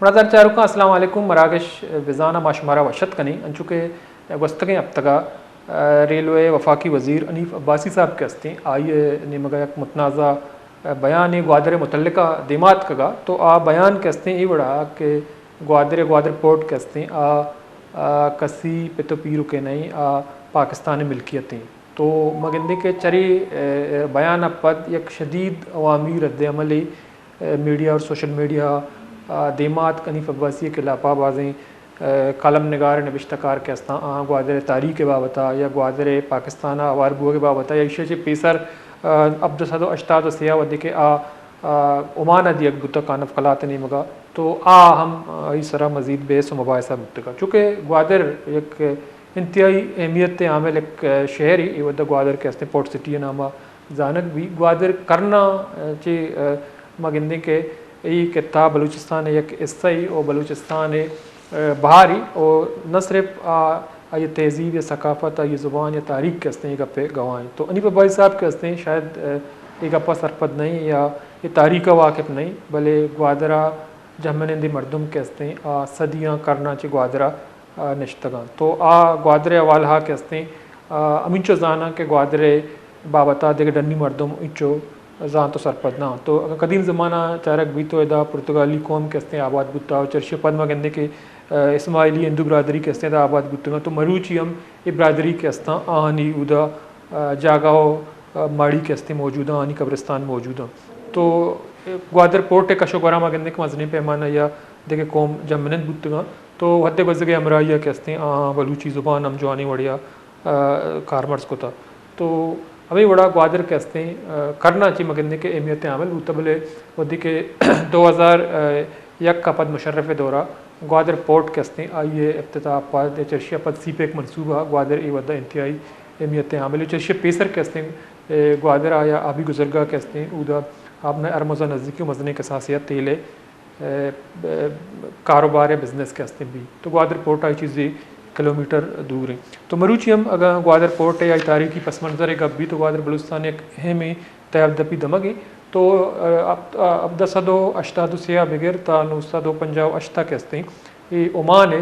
منتدار چاروکاں، السلام علیکم۔ مراگش بزان ءَ ما شمارا وش اتک کنیں۔ انچو کہ گوستگیں ہپتگ ءَ، ریلوے وفاقی وزیر حنیف عباسی صاحب کہ ہستیں، آئی ءِ نیمگ ءَ یک متنازع بیانے گوادر ءِ متعلق ءَ دیما اتکگ ءَ، تو آ بیان کہ ہستیں اے وڑ ءَ کہ گوادر ءِ گوادر پورٹ کہ ہستیں آ، آ، کسی پت ءُ پیرکے نہ ایں، آ پاکستان ءِ ملکیت ایں۔ تو ما گندیں کہ چرے، اے، اے بیان ءَ پد یک شدید عوامی رد عملے، اے، میڈیا اور سوشل میڈیا، آ، دیما اتک۔ حنیف عباسی ءِ خلاف ءَ بازیں، اے، کالم نگار، نبشتہ کار کہ ہستاں، آہاں گوادر ءِ تاریخ ءِ بابت ءَ یا گوادر ءِ پاکستان ءَ ہوار بوگ ءِ بابت ءَ یا ایشی ءَ چہ پیسر، آ، ہپدہ سد ءُ ہشتاد ءُ سے ءَ وھدے کہ آ، آ، عمان ءَ دیگ بوتگ کانف قلات ءِ نیمگ ءَ، تو آ ہم، آ، آئی سرا مزید بحث ءُ مباحثہ بوتگ۔ چونکہ گوادر یک انتہائی اہمیت ءِ حامل یک، آ، شہرے، اے وھد ءَ گوادر کہ ہستیں پورٹ سٹی ءِ نام ءَ زانگ بی۔ گوادر کرن ءَ چہ، آ، ما گندیں کہ اے خطہ بلوچستان ءِ یک حصہ اے ءُ بلوچستان ءِ، آ، بہارے ءُ نہ صرف آ، آئی ءِ تہذیب یا ثقافت، آئی ءِ زبان یا تاریخ کہ ہستیں اے گپ ءِ گواہ ایں۔ تو حنیف عباسی صاحب کہ ہستیں شاید، آ، اے گپ ءَ سرپد نہ ایں یا اے تاریخ ءَ واقف نہ ایں، بلے گوادر ءَ جہمنندیں مردم کہ ہستیں آ صدیاں کرناں چہ گوادر ءَ، آ، نشتگ اَنت۔ تو آ گوادر ءِ حوالہ ءَ کہ ہستیں، آ، ہمینچو زاناں کہ گوادر ءِ بابت ءَ دگہ ڈنی مردم انچو زانت ءُ سرپد نہ اَنت۔ تو اگاں قدیم زمانہ ءَ چارگ بیت تو ادا پرتگالی قوم کہ ہستیں آباد بوتہ ءُ چرشی ءَ پد ما گندیں کہ، آ، اسماعیلی ہندو برادری کہ ہستیں ادا آباد بوتگ اَنت۔ تو مروچی ہم اے برادری کہ ہستاں آہانی اودا، آ، جاگہ ءُ، آ، ماڑی کہ ہستیں موجود اَنت، آہانی قبرستان موجود اَنت۔ تو، آ، گوادر پورٹ ءِ کش ءُ گور ءَ ما گندیں کہ مزنیں پیمانہ یا دگہ قوم جہمنند بوتگ اَنت۔ تو وھد ءِ گوزگ ءِ ہمراہی ءَ کہ ہستیں آہاں بلوچی زبان ہم جوانیں وڑے ءَ، آ، کارمرز کتہ۔ تو ہمے وڑا گوادر کہ ہستیں، آ، کرن ءَ چہ ما گندیں کہ اہمیت ءِ حامل بوتہ، بلے وھدے کہ دو ہزار یک ءَ پد مشرف ءِ دور ءَ گوادر پورٹ کہ ہستیں آئی ءِ افتتاح ءَ پد یا چرشی ءَ پد سی پیک منصوبہ گوادر اے وھد ءَ انتہائی اہمیت ءِ حامل اِنت۔ چرشی ءَ پیسر کہ ہستیں، اے، گوادر ءَ یا آبی گزرگاہ کہ ہستیں اودا آب نہ ارمز ءَ نزیکی ءُ مزنیں کساسے ءَ تیل ءِ، اے، اے، کاروبار ءِ بزنس کہ ہستیں بی۔ تو گوادر پورٹ ءَ چیزے کلومیٹر دور ایں۔ تو مروچی ہم اگاں گوادر پورٹ ءِ یا تاریخی پس منظر ءِ گپ بی تو گوادر بلوچستان ءِ یک اہمیں تہا دپی دمگے۔ تو، آ، ہپ-، آ، ہپدہ سد ءُ ہشتاد ءُ سے ءَ بگر تا نو سد ءُ پنجاہ ءُ ہشت ءَ کہ ہستیں، اے عمان ءِ،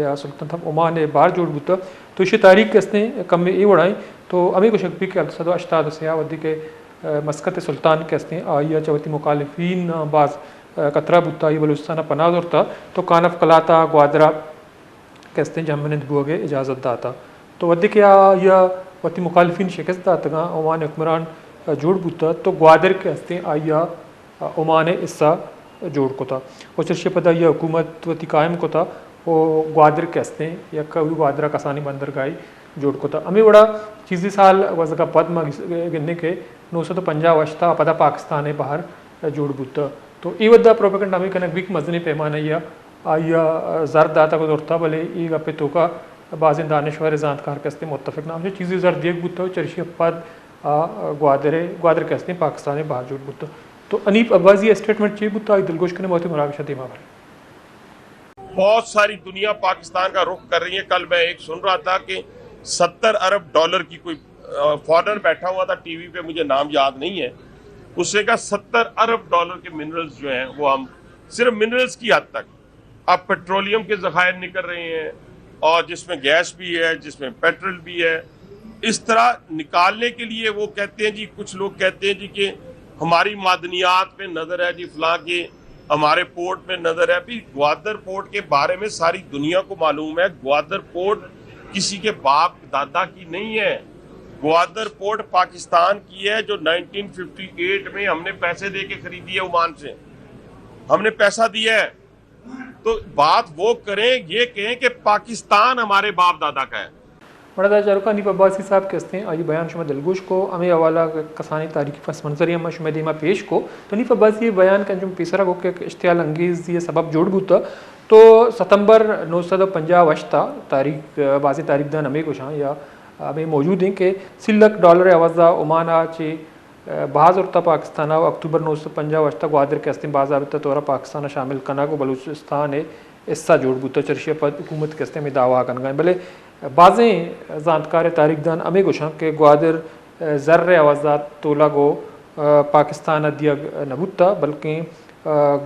یا سلطنت آف عمان ءِ بہر جوڑ بوتہ۔ تو ایشی تاریخ کہ ہستیں کمے اے وڑا ایں۔ تو ہمے گوشگ بی کہ ہپدہ سد ءُ ہشتاد ءُ سے ءَ وھدے کہ، آ، مسقط ءِ سلطان کہ ہستیں، آئی ءَ چہ وتی مخالفین ءَ باز، آ، خطرہ بوتہ، آئی ءَ بلوچستان ءَ پناہ زرتہ، تو کانف قلات ءَ گوادر ءَ کہ ہستیں جہمنند بوگ ءِ اجازت داتہ۔ تو وھدے کہ آئی ءَ وتی مخالفین شکست داتگاں، عمان ءِ حکمران جوڑ بوتہ، تو گوادر کہ ہستیں آئی ءَ عمان ءِ حصہ جوڑ کتہ۔ ءُ چرشی ءَ پد آئی ءَ حکومت وتی قائم کتہ ءُ گوادر کہ ہستیں یک گوادر ءَ کسانیں بندرگاہے جوڑ کتہ۔ ہمے وڑا چیزے سال گوزگ ءَ پد ما گس-، گندیں کہ نو سد ءُ پنجاہ ءُ ہشت ءَ پدا پاکستان ءِ بہر جوڑ بوتہ۔ تو اے وھد ءَ پروپیگنڈا ہمے کنگ بیت کہ مزنیں پیمانہ ءَ آئی ءَ زر داتگ ءُ زرتہ، بلے اے گپ ءِ توکا بازیں دانشور ءُ زانتکار کہ ہستیں متفق نہ اَنت۔ چیزے زر دیگ بوتہ ءُ چرشی ءَ پد آ گوادر ءِ، گوادر کہ ہستیں پاکستان ءِ بہر جوڑ بوتہ۔ تو حنیف عباسی ءِ اسٹیٹمنٹ چے بوتہ، آئی دلگوش کنیں، ما وتی مراگش ءَ دیما بریں۔ بہت ساری دنیا پاکستان کا رخ کر رہی ہے۔ کل میں ایک سن رہا تھا کہ ستر ارب ڈالر کی کوئی، آ، فارنر بیٹھا ہوا تھا ٹی وی پہ، مجھے نام یاد نہیں ہے، اس نے کہا ستر ارب ڈالر کے منرلز جو ہیں وہ ہم صرف منرلز کی حد تک، اب پیٹرولیم کے ذخائر نکل رہے ہیں اور جس میں گیس بھی ہے، جس میں پیٹرول بھی ہے، اس طرح نکالنے کے لیے وہ کہتے ہیں جی، کچھ لوگ کہتے ہیں جی کہ ہماری معدنیات پہ نظر ہے جی، فلاں کے ہمارے پورٹ پہ نظر ہے۔ بھی گوادر پورٹ کے بارے میں ساری دنیا کو معلوم ہے، گوادر پورٹ کسی کے باپ دادا کی نہیں ہے۔ گوادر پورٹ پاکستان کی ہے، جو نائنٹین ففٹی ایٹ میں ہم نے پیسے دے کے خریدی ہے عمان سے، ہم نے پیسہ دیا ہے۔ تو بات وہ کریں، یہ کہیں کہ پاکستان ہمارے باپ دادا کا ہے۔ منتدار چاروکاں، حنیف عباسی صاحب کہ ہستیں، آئی بیان شما دلگوش کو، ہمے حوالہ کسانیں تاریخی پس منظرے ہم شمئے دیما پیش کو۔ تو حنیف عباسی بیان کہ انچو پیسرا گو کہ اشتعال انگیزی سبب جوڑ بوتا۔ تو ستمبر نو سد و پنجاہ و ہشت ء تاریخ، بازیں تاریخ دان ہمے گوشاں یا ہمے موجود ہیں کہ سی لکھ ڈالر عوضا عمان ء چہ بہا زرتا پاکستان ء، و اکتوبر نو سد پنجاہ و ہشت ء گوادر کہ ہستیں باضابطہ طور ء پاکستان ء شامل کنگ و بلوچستان ء حصہ جوڑ بوتا۔ چرشی ء پد حکومت کہ ہستیں ہمے دعوی کنگا ہیں، بلے بازیں زانتکار ء تاریخ دان ہمے گوشاں کہ گوادر زر ء عوضا تولگ و پاکستان ء دیگ نہ بوتا، بلکیں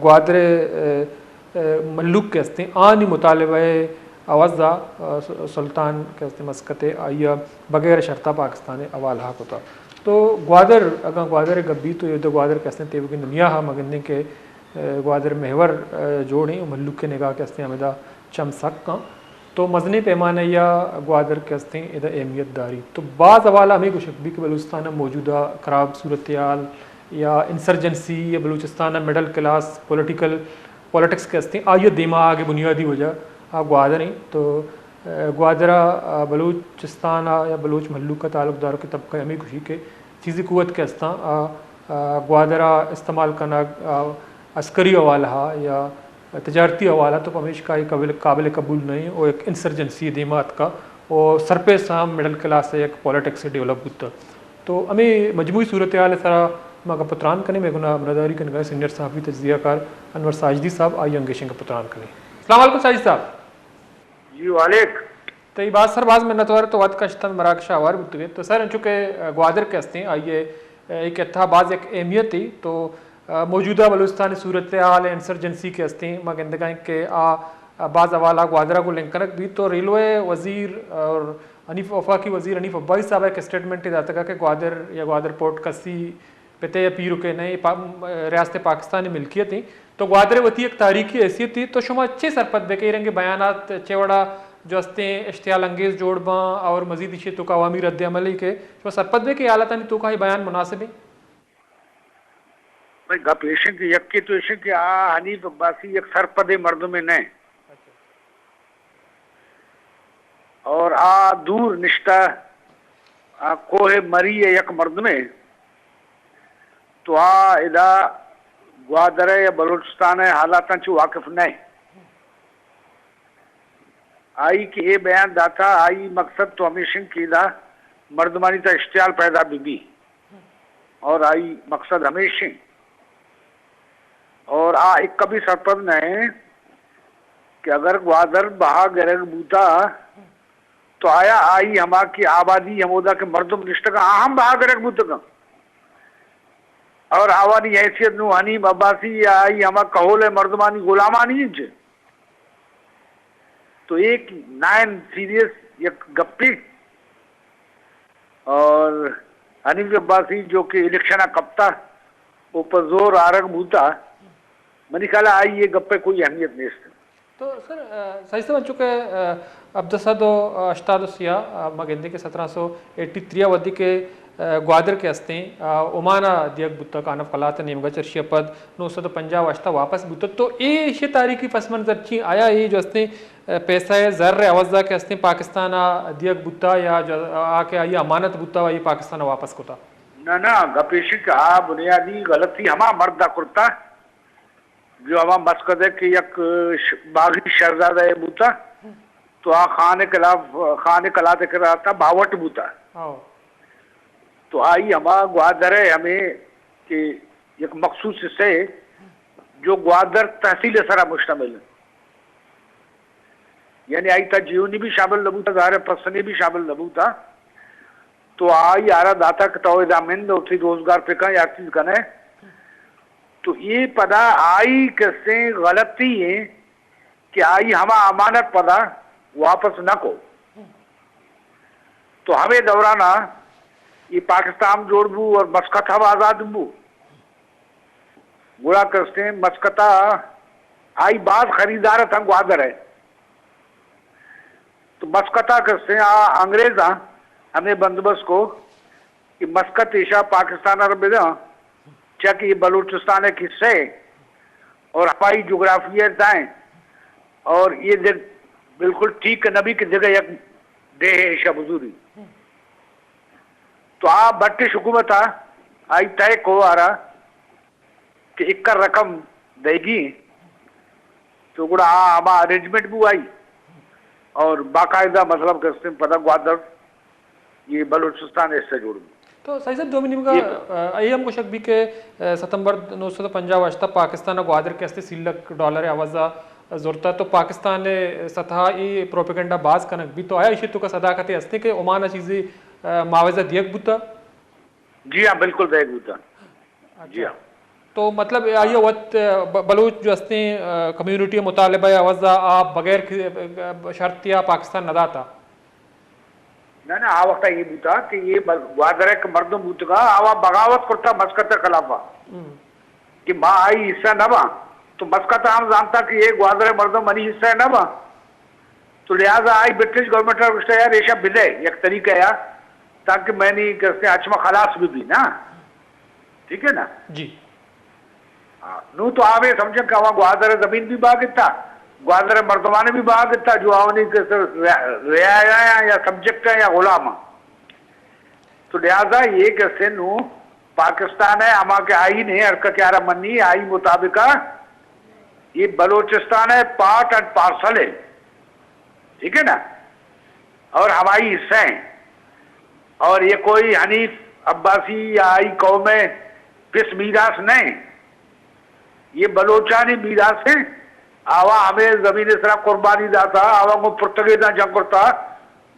گوادر ء مھلوک کہ استیں آنی مطالبہ ءِ عوضا، ءَ، س-، سلطان کہ استیں مسقط ءَ آئی ءَ بغیر شرطا پاکستان ءِ حوالہ کتا۔ تو گوادر، اگاں گوادر ءِ گپ بیت تو ادا گوادر کہ استیں تیوگیں دنیا ءَ ما گندیں کہ، ءَ، گوادر محور، ءَ، جوڑ ایں، مھلوک ءِ نگاہ کہ استیں ہمدا چم سک کن۔ تو مزنیں پیمانہ یا گوادر کہ استیں ادا اہمیت داری۔ تو باز حوالہ ہمیں گوشگ بی کہ بلوچستان ءِ موجودہ خراب صورتحال یا انسرجنسی یا بلوچستان ءِ مڈل کلاس پولیٹیکل پالیٹکس کہ استیں، آئی ءِ دیما آگے بنیادی وجہ آ گوادر ایں۔ تو، ءَ، گوادر ءَ، ءَ، بلوچستان ءَ یا بلوچ مھلوک ءَ تعلق دار کہ طبقہ ہمیں گوشی کہ چیزی قوت کہ استاں، آ، آ، گوادر ءَ استعمال کنگ، آ، عسکری حوالہ ءَ یا تجارتی حوالہ تو پمیشکا اے قابل، قابل قبول نہ ایں۔ او یک انسرجنسی دیما اتکا او سرپیس ہم مڈل کلاس ءِ یک پالیٹکس ڈیولپ بوتا۔ تو ہمیں مجموعی صورتحال ءِ سرا ما گپ ءُ تران کنیں، مئے گونا ہمراہداری کنگا سینئر صحافی تجزیہ کار انور ساجدی صاحب، آئی ءَ ہم گیشیں گپ ءُ تران کنیں۔ السلام علیکم ساجدی صاحب۔ جی وعلیک۔ تئی باز سر باز منتوار، تو وت کشتن مراکش ءَ ہوار بوتگے۔ تو سر انچو کہ، ءَ، گوادر کہ استیں آئی ءِ، ءَ، ایک اتحا باز یک اہمیت ای تو، ءَ، موجودہ بلوچستان ءِ صورتحال ءِ انسرجنسی کہ استیں ما گندگا ایں کہ آ، ءَ، باز حوالہ گوادر ءَ گوں لنک کنگ بیت تو ریلوے وزیر اور حنیف، وفاقی وزیر حنیف عباسی صاحب ءَ ایک اسٹیٹمنٹ داتگا کہ گوادر یا گوادر پورٹ کسی پت ءِ یا پیرک ءِ نہ، اے پا-، ریاست پاکستان ءِ ملکیت ایں۔ تو گوادر ءِ وتی یک تاریخی حیثیت ایں۔ تو شما چے سرپد بے کہ اے رنگیں بیانات چے وڑا جو استیں اشتعال انگیز جوڑ باں اور مزید ایشی توکا عوامی رد عمل ایں کہ شما سرپد بے کہ حالاتانی توکا اے بیان مناسب ایں؟ بھئی گپ ایش ایں کہ یکے تو ایش ایں کہ آ حنیف عباسی یک سرپدیں مردمے نہ ایں۔ اور آ دور نشتہ، آ کوہ مری ءِ یک مردمے، تو آ ادا گوادر ءِ یا بلوچستان ءِ حالاتاں چہ واقف نہ ایں۔ آئی کہ اے بیان داتا، آئی مقصد تو ہمیش ایں کہ ادا مردمانی تہ اشتعال پیدا بہ بی۔ اور آئی مقصد ہمیش ایں۔ اور آ اکا بھی سرپد نہ ایں کہ اگر گوادر بہا گرگ بوتا تو آیا آئی ہما کہ آبادی ہمودا کہ مردم نشتگاں آ ہم بہا گرگ بوتگاں؟ اور آوانی حیثیت نوں حنیف عباسی یا آئی ہما کہول ءِ مردمانی غلامانی انت؟ تو ایک نائن سیریس یک گپے۔ اور حنیف عباسی جو کہ الیکشن ءَ کپتا، او پہ زور آرگ بوتا، منی خیال ءَ آئی اے گپ ءِ کوئی اہمیت نیست۔ تو سر، ءَ، سائیں صاحب، انچو کہ، ءَ، ہبدہ سد و ہشتاد و سیا، ءَ، ما گندیں کہ سترہ سو ایٹی تھری ءَ وھدی کہ، ءَ، گوادر کہ استیں، ءَ، عمان ءَ دیگ بوتگ، کانف قلات ءِ نیمگ ءَ، چرشی ءَ پد نو سد و پنجاہ و ہشت ءَ واپس بوتگ۔ تو اے ایشی تاریخی پس منظر چی؟ آیا اے جو استیں، ءَ، پیسہ ءِ زر ءِ عوض ءَ کہ استیں پاکستان ءَ دیگ بوتا یا جو، آ کہ آئی امانت بوتا و آئی پاکستان ءَ واپس کتا؟ نہ، نہ، گپ ایش کہ آ بنیادی غلطی ہما مرد ءَ کرتا۔ جو ہما مسقط ءِ کہ یک ش-، باغی شہزادہ ءِ بوتا، تو آ خان ءِ خلاف، خان ءِ قلات ءِ کرا تا باوٹ بوتا۔ ہو۔ تو آئی ہما گوادر ءِ ہمے کہ یک مخصوص حصہ ءِ جو گوادر تحصیل ءِ سرا مشتمل، یعنی آئی تا جیونی بھی شامل نہ بوتا، ظاہر ہے پسنی بھی شامل نہ بوتا۔ تو آئی آرا داتا کہ تو ادا مند وتی روزگار پہ کن یا چیز کنے۔ تو اے پدا آئی کسیں غلطی ایں کہ آئی ہما امانت پدا واپس نہ کو۔ تو ہمے دورانا اے پاکستان جوڑ بو اور مسقط ہم آزاد بو۔ گڑا کسیں مسقطا آئی باز خریدار اتاں گوادر ءِ۔ تو مسقطا کسیں آ انگریزاں ہمے بندوبست کو کہ مسقط ایشا پاکستان ءَ را بداں، چیا کہ یہ بلوچستان ءِ حصہ ہے اور ہماری جغرافیہ تائیں اور یہ دگ بالکل ٹھیک نہ بھی کہ دگہ یک دیہ ایشا بزوری۔ تو آ برٹش حکومت ءَ آئی طے کو آرا کہ اکا رقم دئیگی انت، تو گڑا آ ہما ارینجمنٹ بو آئی اور باقاعدہ مطلب کہ استیں پدا گوادر یہ بلوچستان ءِ حصہ جوڑ بو۔ تو سائیں صاحب دومی نیمگا، یہ ءَ، اے ہم گوشگ بی کہ، ءَ، ستمبر نو سد و پنجاہ و ہشت ءَ پاکستان ءَ گوادر کہ استیں سی لکھ ڈالر ءِ عوض ءَ زرتا، تو پاکستان ءِ سطح ءَ اے پروپیگنڈا باز کنگ بی، تو آیا ایشی توکا صداقت استیں کہ عمان ءَ چیزے، ءَ، معاوضہ دیگ بوتا؟ جی ہاں، بالکل دیگ بوتا۔ اچھا۔ جی ہاں۔ تو مطلب آئی ءَ وت، ب-، بلوچ جو ہستیں، آ، کمیونٹی ءِ مطالبہ ءِ عوض ءَ آ بغیر کہ-، شرط یا پاکستان نہ داتا؟ نہ، نہ، آ وقت ءَ یہ بوتا کہ یہ بل-، گوادر ءِ کہ مردم بوتگا، آوا بغاوت کرتا مسقط ءِ خلاف ءَ کہ ما آئی حصہ نہ باں۔ تو مسقط ءَ ہم زانتا کہ یہ گوادر ءِ مردم منی حصہ نہ باں۔ تو لہذا آئی برٹش گورنمنٹ ءَ گوشتا، یار، ایشا بدے یک طریقہ یا، تاکہ منی کسے اچما خلاص بھی بھی نا۔ ٹھیک ہے نا؟ جی۔ ہاں، نوں تو آ بے سمجھن کہ آواں گوادر ءِ زمین بھی باغ اتا، گوادر ءِ مردمان بھی باغ اتا، جو آوانی کہ سر ریا-، رعایا یا، یا سبجیکٹ ہے یا غلام ہے۔ تو لہذا یہ کہ سے نوں پاکستان ءِ ہما کہ آئین ہے، ہر کا کیا منی آئی مطابق یہ بلوچستان ءِ پارٹ اینڈ پارسل ہے، ٹھیک ہے نا؟ اور ہمائی حصہ ہیں، اور یہ کوئی حنیف عباسی یا آئی قوم ءِ پس میراث نہیں، یہ بلوچانی میراث ہیں۔ آوا ہمیں زمین ءِ سرا قربانی داتا، آوا کو پرتگیزاں جنگ کرتا،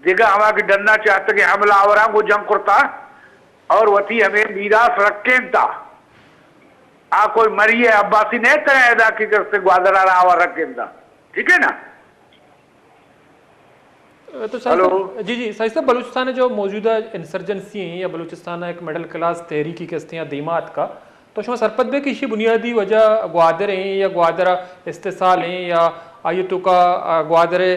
دیگہ ہما کہ ڈنا چاہتے کہ حملہ آوراں کو جنگ کرتا اور وتی ہمیں میراث رکھیں تا۔ آ کوئی مری ہے عباسی نہیں طرح ادا کی کرتے گوادر آ آوا رکھیں تا۔ ٹھیک ہے نا؟ تو سائیں ہلو۔ صاحب، جی، جی، سائیں صاحب، بلوچستان ءِ جو موجودہ انسرجنسی ہیں یا بلوچستان ءِ ایک مڈل کلاس تحریکی کہ ہستے ہیں دیما اتکا، تو شما سرپد بے کہ ایشی بنیادی وجہ گوادر ہیں یا گوادر ءِ استحصال ہیں یا آئی توکا، آ، گوادر ءِ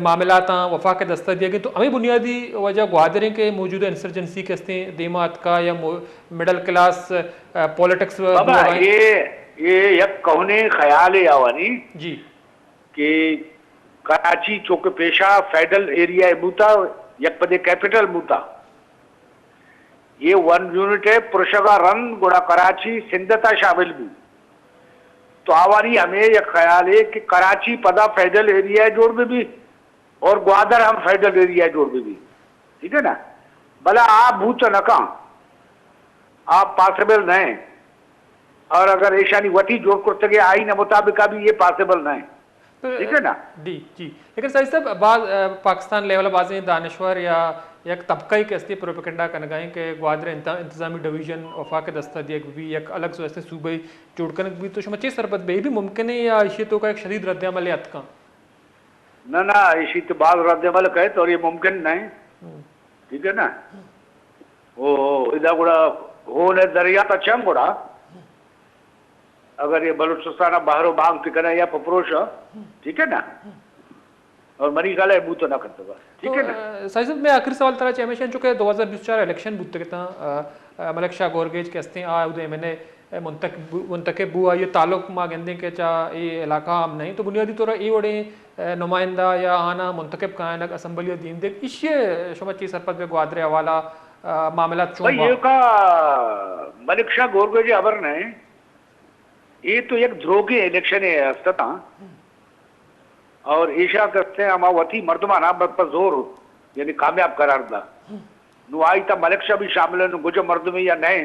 معاملاتاں وفاق ءِ دستہ دیگ ہیں، تو ہمیں بنیادی وجہ گوادر ہیں کہ موجودہ انسرجنسی کہ ہستے ہیں دیما اتکا یا مو-، مڈل کلاس، آ، پالیٹکس بابا، بوگا ہیں؟ یہ، یہ یک کہنے خیال ہے آوانی۔ جی۔ کہ کراچی چونکہ پیشہ فیڈرل ایریا ءَ بوتا، یک پدے کیپٹل بوتا، یہ ون یونٹ ءِ پرشگا رند گڑا کراچی سندھ تا شامل بو۔ تو آوانی ہمیں یک خیال ہے کہ کراچی پدا فیڈرل ایریا جوڑ بہ بی اور گوادر ہم فیڈرل ایریا جوڑ بہ بی۔ ٹھیک ہے نا؟ بلا آ بوت نہ کاں، آ پاسبل نہیں۔ اور اگر ایشانی وتی جوڑ کرتگے آئین مطابق بھی یہ پاسبل نہیں۔ تو ٹھیک ہے نا؟ جی، جی۔ لیکن سائیں صاحب، بعض، آ، پاکستان لیول بازیں دانشور یا یک طبقہ کہ ہستی پروپیگنڈا کنگا ہیں کہ گوادر انت-، انتظامی ڈویژن وفاق دستہ دیگ بھی یک الگ سو ہستی صوبے جوڑ کنگ بھی، تو شما چی سرپد بے؟ یہ بھی ممکن ہے یا ایشی توکا ایک شدید رد عمل اتکاں؟ نہ، نہ، ایشی تو بعض رد عمل کہے تو یہ ممکن نہیں۔ ہم۔ ٹھیک ہے نا؟ او، او، ادا گڑا ہون دریا تا چم گڑا۔ اگر یہ بلوچستان بہر و بانگ تکنا یا پپروش، ٹھیک ہے نا؟ اور منی خیال ہے بوت نہ کرتے بس۔ ٹھیک ہے نا؟ تو، آ، سائیں صاحب، میں آخری سوال ترا چہ ہمیشہ چونکہ دو ہزار بیست چار الیکشن بوتگ اتاں، آ، آ، ملک شاہ گورگیج کہ ہستے ہیں، آ، اودے ایم این اے منتخب، منتخب بو، آئی تعلق ما گندیں کہ چا اے علاقہ ہم نہیں۔ تو بنیادی طور اے وڑیں، آ، نمائندہ یا آنا منتخب کائنگ اسمبلی دیم دیگ، ایشی شما چی سرپد بے گوادر حوالہ، آ، معاملات چون بھائی، با؟ یہ کا ملک شاہ گورگیج خبر نہیں، یہ تو یک دروگیں الیکشن ہے ہستتاں۔ اور ایشا کستے ہما وتی مردمانا بس پہ زور، یعنی کامیاب قرار دا۔ نو آئی تا ملک شاہ بھی شامل ہے، نو گجر مردمی یا نہیں۔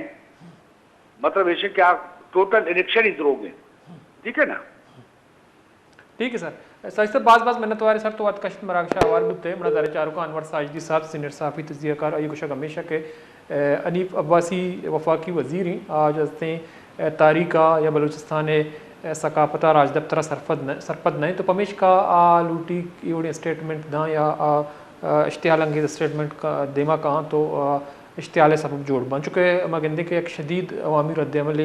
مطلب ایشی کہ آ ٹوٹل الیکشن ہی دروگ ہے۔ ٹھیک ہے نا؟ ٹھیک ہے سر۔ سائیں صاحب، باز باز منت وارے سر، تو وت کشت مراگشا ہوار بوتے۔ منا دار چاروکا انور ساجدی صاحب، سینئر صحافی، تجزیہ کار، آئی گوشگ ہمیشہ کہ، اے، حنیف عباسی وفاقی وزیر ہیں، آج ہستیں، اے، تاریخ آ یا بلوچستان، اے، ثقافت آ راجدپتر آ سرپد نہ، سرپد نہیں۔ تو پمیشکا آ لوٹی ایوڑیں اسٹیٹمنٹ داں یا آ، آ، اشتعال انگیز اسٹیٹمنٹ کا، دیما کہاں تو، آ، اشتعال سبب جوڑ بن۔ چونکہ ما گندے کہ ایک شدید عوامی رد عمل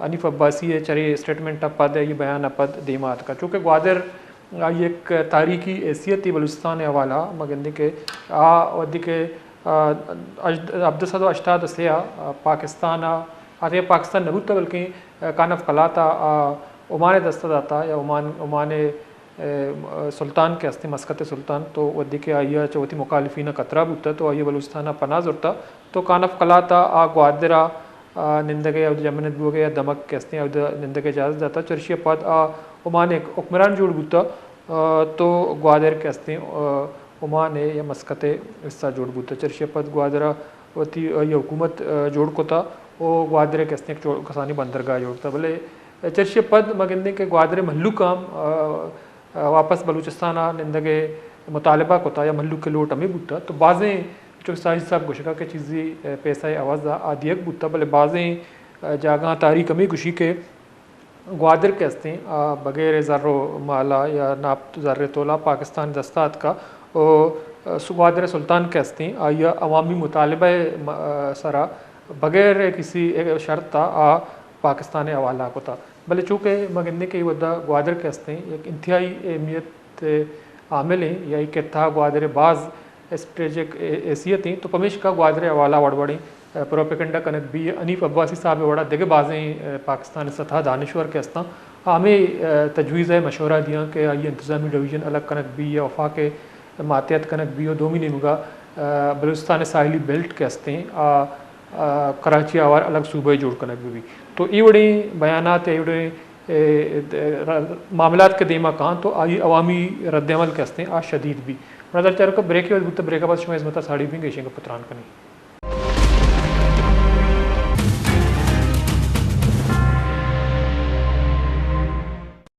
حنیف عباسی ء چرے اسٹیٹمنٹ ء پد ء، اے بیان ء پد دیما اتکا۔ چونکہ گوادر آئی یک تاریخی حیثیت ء بلوچستان ء حوالہ ما گندیں کہ آ وھدے کہ، آ، ہژد-، ہبدہ سد و ہشتاد و سے ء، آ، پاکستان ء، آ تیا پاکستان نہ بوتا بلکیں، آ، کانف قلات ء، آ، عمان ء دست ء داتا یا عمان، عمان ء، آ، سلطان کہ ہستیں مسقط ء سلطان، تو وھدے کہ آئی ء چہ وتی مخالفین ء خطرہ بوتا تو آئی ء بلوچستان ء پناہ زرتا۔ تو کانف قلات ء آ گوادر ء، آ، نندگ ء یا جمنت بوگ ء یا دمگ کہ استیں اودا نندگ ء اجازت داتا۔ چرشی ء پد آ عمان ء حکمران جوڑ بوتا، آ، تو گوادر کہ استیں، آ، عمان ء یا مسقط ء حصہ جوڑ بوتا۔ چرشی ء پد گوادر ء وتی، آ، یہ حکومت، آ، جوڑ کتا و گوادر ء کہ استیں یک چو-، کسانی بندرگاہ جوڑ کتا۔ بلے چرشی ء پد ما گندیں کہ گوادر ء مھلوک ہم، آ، آ، واپس بلوچستان ء نندگ ء مطالبہ کتا یا مھلوک ء لوٹ ہمے بوتا۔ تو بازیں چو ساجد صاحب گوشگا کہ چیزے، آ، پیسہ ء عوض ء آ دیگ بوتا، بلے بازیں، جاگہاں تاریخ ہمے گوشی کہ گوادر کہ استیں، آ بغیر زر و مالا یا ناپت زر تولا پاکستان دستا اتکا و گوادر سلطان کہ استیں، آئی ء عوامی مطالبہ ء م-، سرا بغیر کسی شرط ء آ پاکستان ء حوالہ کتا۔ بلے چونکہ ما گندیں کہ اے وھدا گوادر کہ استیں یک انتہائی اہمیت ء عامل ایں یا اے خطہ ء گوادر ء باز اسٹریٹجک حیثیت ایں، تو پمیشکا گوادر ء حوالہ وڑ وڑیں پروپیگنڈا کنگ بی۔ حنیف عباسی صاحب ء وڑا دگہ بازیں، ء، پاکستان ء سطح ء دانشور کہ استاں، آ ہمے، ء، تجویز ء مشورہ دیاں کہ آئی ء انتظامی ڈویژن الگ کنگ بی یا وفاق ء ماتحت کنگ بی و دومی نیمگا، ء، بلوچستان ء ساحلی بیلٹ کہ استیں، آ، آ، کراچی ء ہوار الگ صوبہ جوڑ کنگ بہ بی۔ تو اے وڑیں بیانات، اے وڑیں، ء، ء، ر-، معاملات کہ دیما کاں تو آئی عوامی رد عمل کہ استیں آ شدید بی۔ مناظر چاروکا بریک ء وقت بوتا، بریک ء بعد شما ہزمتا ساڑی بیں گیشیں کہ پتران کنیں۔